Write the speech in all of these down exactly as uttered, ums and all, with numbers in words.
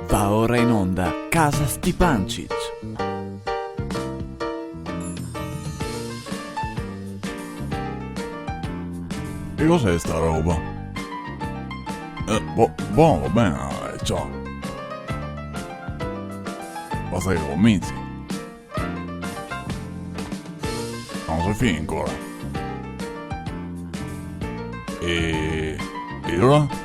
Va ora in onda Casa Stipancich. E cos'è sta roba? Eh, bo-, bon, va ben, eh, ciò. Basta che cominci. Ma no xe finì ancora. E, e alora?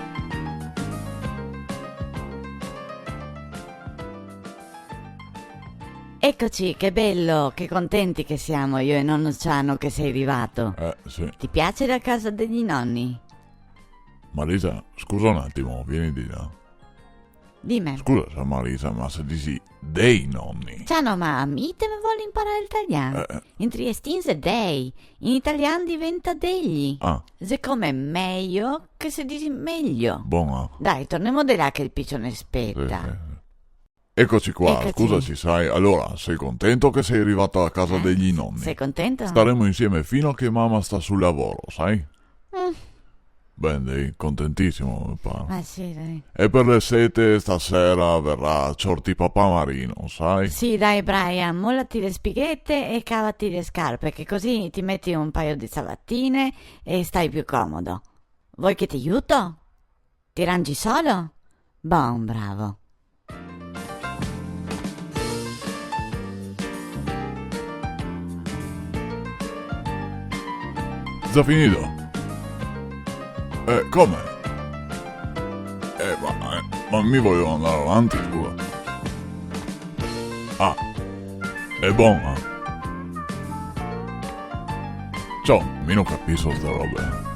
Eccoci, che bello, che contenti che siamo io e nonno Ciano che sei arrivato. Eh, sì. Ti piace la casa degli nonni? Marisa, scusa un atimo, vieni di là. Dime. Scusa, sa Marisa, ma se disi dei nonni? Ciano, ma mi te me vol imparar el talian? Eh, eh. In triestin xe dei, in italian diventa degli. Ah. Xe come mejo che se disi meglio. Bon, ah. Dai, tornemo de là che el picio ne speta. Sì, sì, sì. Eccoci qua, eccoci. Scusaci, sai. Alora, sei contento che sei arrivato a casa degli nonni? Eh, sei contento? Staremo insieme fino a che mamma sta sul lavoro, sai? Mm. Ben, dai, contentissimo, me pare. Eh, sì, dai. E per le sete stasera verrà a ciorti papà Marino, sai? Sì, dai, Brian, molati le spighete e cavati le scarpe, che così ti metti un paio di ciabattine e stai più comodo. Vuoi che ti aiuto? Ti rangi solo? Bon, bravo. Za finì? Eh, come? Eh, ma, eh, ma mi voio andar avanti, scusa. Ah, xe bon, eh. Ciò, mi no capiso sta roba, eh.